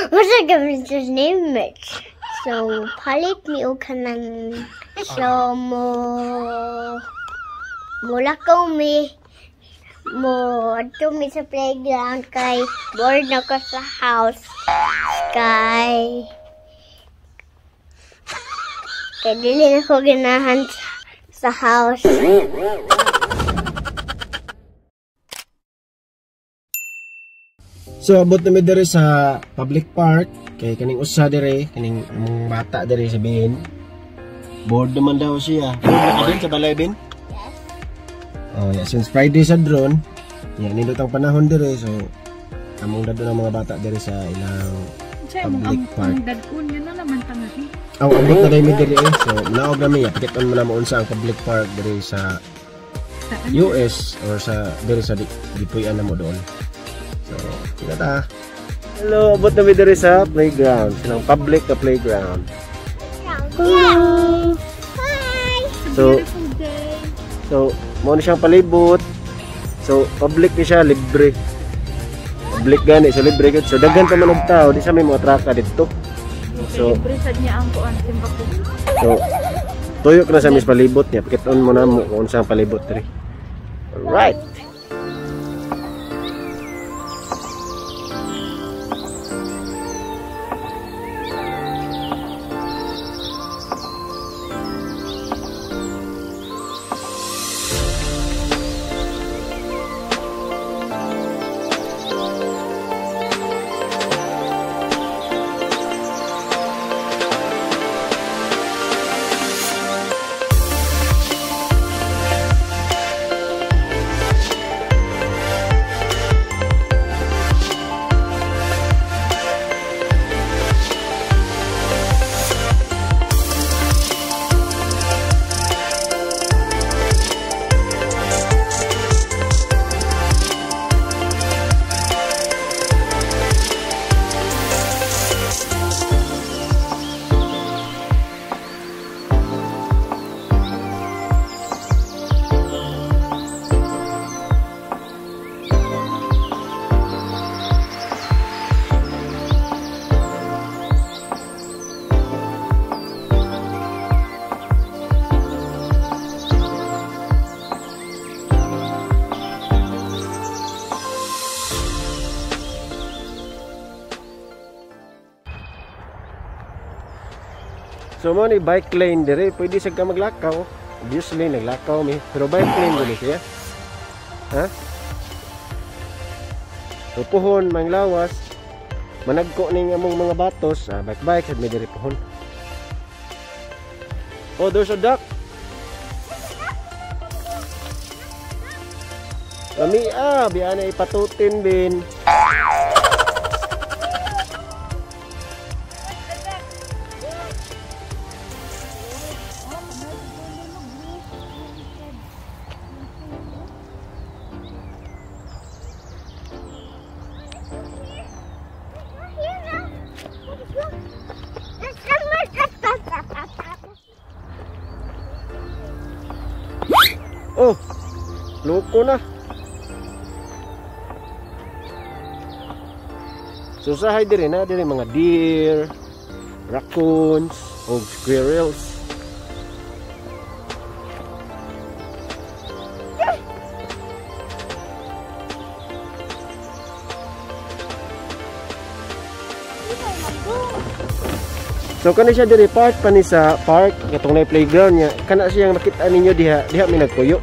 What's the his name Mitch. So palit mi og kanang so mo mulakaw mi mo adto mi sa playground kay bored na ko sa house kay kay dili na ko ganahan sa house. So abot na mi diri sa public park kay kaning usa diri kaning among bata diri sa Bin. Bored naman daw siya. Bored na ka din sa balay, Bin? Yes. Oh, yeah, since Friday sa drone, yeah, nindot ang panahon diri, so among dadon ang mga bata diri sa ilang public park. Ang dadun yun na naman tangahi. Aw, abot na mi diri eh. So naog na mi, pakit-on mo na mo unsa ang public park diri sa US or sa diri sa gipuy-an na mo doon. So, kita ta. Hello, abot na mi diri sa playground. Silang public na playground. Hello. Hi. So, so mo na siyang palibot. So, public ni siya, libre. Public gani, so libre gud. So daghan pa man og tao, di sa may mga traka didto. So, libre sad niya ang kuan simba ko. So, tuyok na sa mis palibot niya. Pakit-on mo na mo kung unsa ang palibot diri. Alright. So mo ni bike lane dire, pwede sad ka maglakaw. Obviously naglakaw mi, pero bike lane gud siya. Ha? So puhon manglawas, managko ning among mga batos, bike bike sad mi dire puhon. Oh, there's a duck. Lami ah, biya na ipatutin bin. Oh, loko na. So sahay diri na diri mga deer, raccoons, og squirrels. So kana siya diri part pa ni sa park katong na playground niya. Kana siyang makita ninyo diha, diha mi nagpuyo.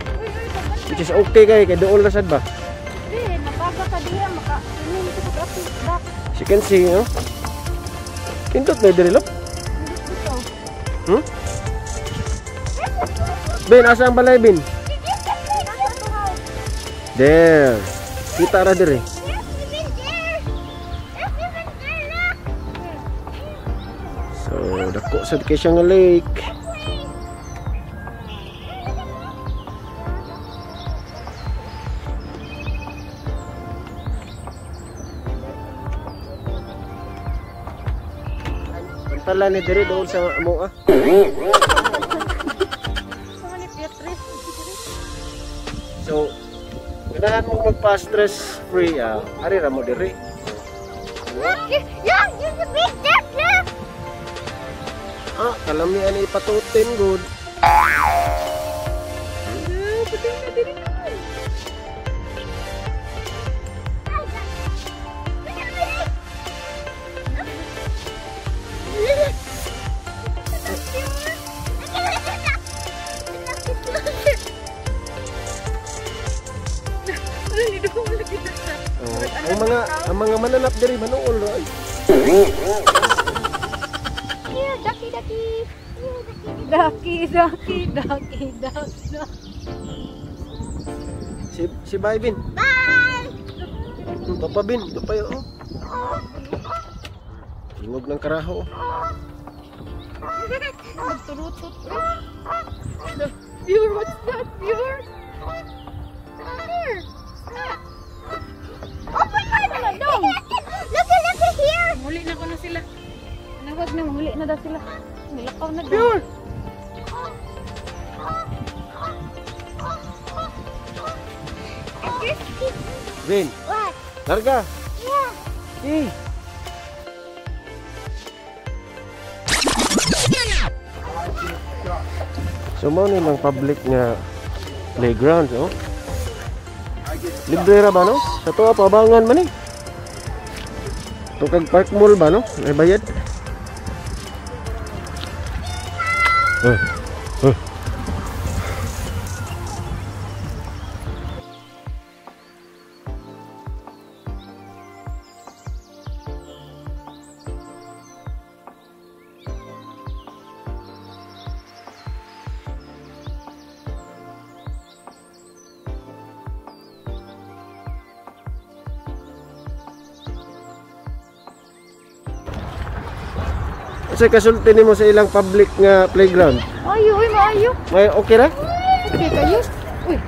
Which is okay kay kay dool ra sad ba? Di, nabaga ka diha maka inom sa pag-api. As you can see, no? Pindot na diri lop. Hmm? Ben, asa ang balay, Ben? There. Kita ra diri. So, dako sad kay siya nga lake. Tala ni diri doon sa amo ah. So, ganahan mo magpa-stress free ah. Ari ra mo diri. Yeah. Lami ani ipatutin good. Puti na diri na. Oh, ang mga mananap diri manuol ra ay. Here, ducky, ducky. Here, ducky, ducky. Daki, daki, daki, daki. Si bye Bin. Bye. Papa Bin, ito pa yun, oh. Tingog ng karaho, oh. Magturutot. Pure, what's that? Pure? Pure. Oh my God! Look, look, look here. Muli na ko na sila. Nawag na, muli na daw sila. Nilakaw na daw. Pure! Bin, What? larga! Yeah. Eh! So mao ni lang public nga playground, oh. Libre ra ba no? Sa tuwa pabangan man eh. Tukag Park Mall ba no? May bayad. Unsay kasulti nimo sa ilang public nga playground? Ayo, uy, maayo. May okay ra? Okay kayo. Uy,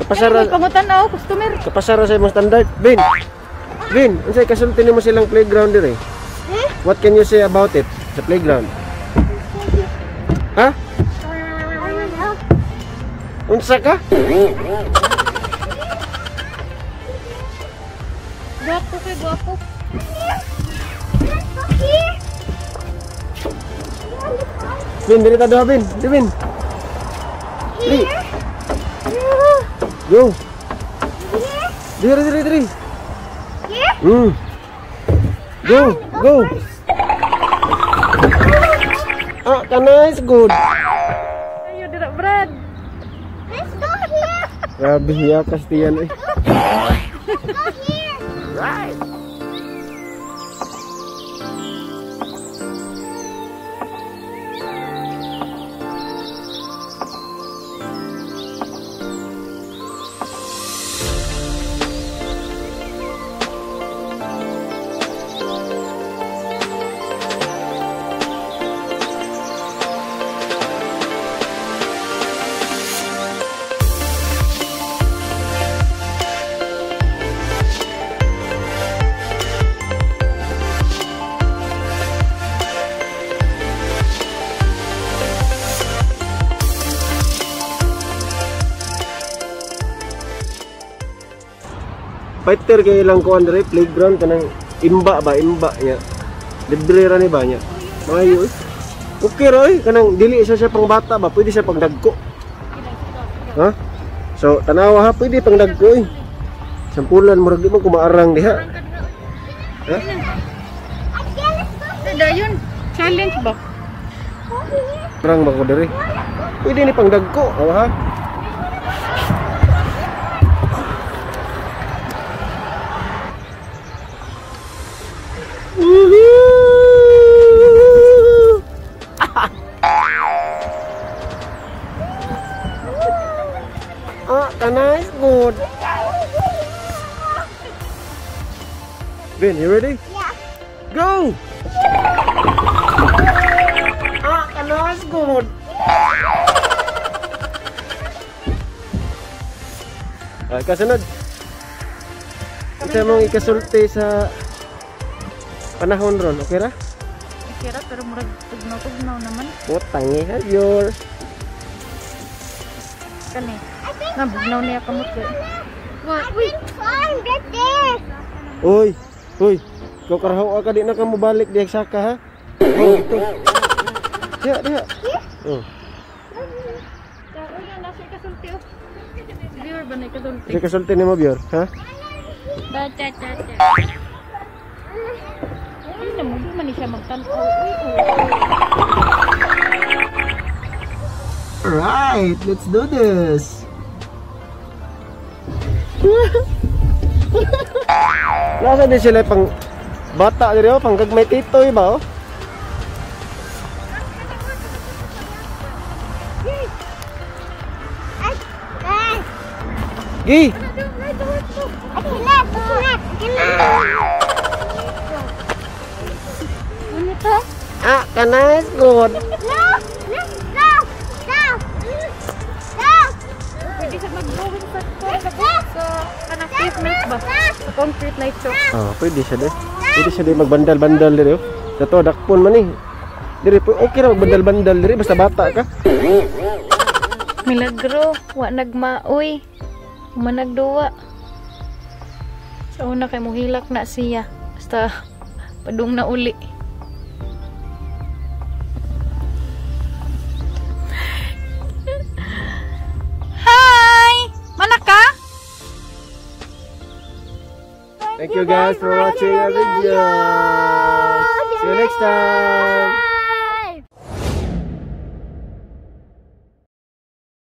Kapasara may pangutan-aw, customer. kapasara sa imong standard. Bin. Bin, unsay kasulti nimo sa ilang playground dire? What can you say about it? Sa playground? Ha? I don't know. Unsa ka? Gwapo kay gwapo. Let's go here. Bin, diri ta duha, Bin. Di, Bin. Diri. Go. Here. Diri, diri, diri. Here. Go, go. Ah, kana is good. Ayo, dira, Brad. Let's go here. Grabe hiya kastiyan eh. Let's go here. Right. Fighter kay ilang kuan dire playground kanang imba ba imba nya. Libre ra ni ba nya. Maayo eh. Okay ra eh kanang dili siya siya pang bata ba pwede siya pang dagko. Ha? So tanawa ha pwede pang dagko eh. Sampulan murag di mo kumaarang diha. Ha? Dayon, challenge ba? Arang ba ko dire? Pwede ni pang dagko, awa ha. Woohoo! Ah, kana is good. Ben, you ready? Yeah. Go! Ah, kana is good. Ay, kasunod. Ito mong ikasulti sa panahon ron, okay ra? Okay ra, pero murag tugnaw-tugnaw naman. Putang ina, your. Kani. Nabugnaw niya kamot ko. I can climb right there. Uy, uy. Ikaw karahaw ka di na ka mobalik di saka ha. Oh, ito. Diha, diha. Oh. Uy, nasa kasulti oh. Viewer ba na kasulti? Sige, kasulti nimo, Bior, ha? Ba cha cha cha. Ay, namo di man ni siya magtan-aw. Uy, oh. Alright, let's do this. Nasa din sila pang bata diri oh, pang gagmay titoy ba oh? Ay! Gi! I cannot! I cannot! I cannot! Ano to? Ah, kanas good. No! No! No! No! No! Pwede siya mag-drawing sa kanang pavement ba? Sa concrete night show. Ah, pwede siya de. Pwede siya de magbandal-bandal diri oh. Sa to dakpon man eh. Diri po okay ra magbandal-bandal diri basta bata ka. Milagro, wa nagmaoy. Managduwa. Sa una kay muhilak na siya. Basta padung na uli. Hi! Manaka? Thank you guys for watching our video. See you next time.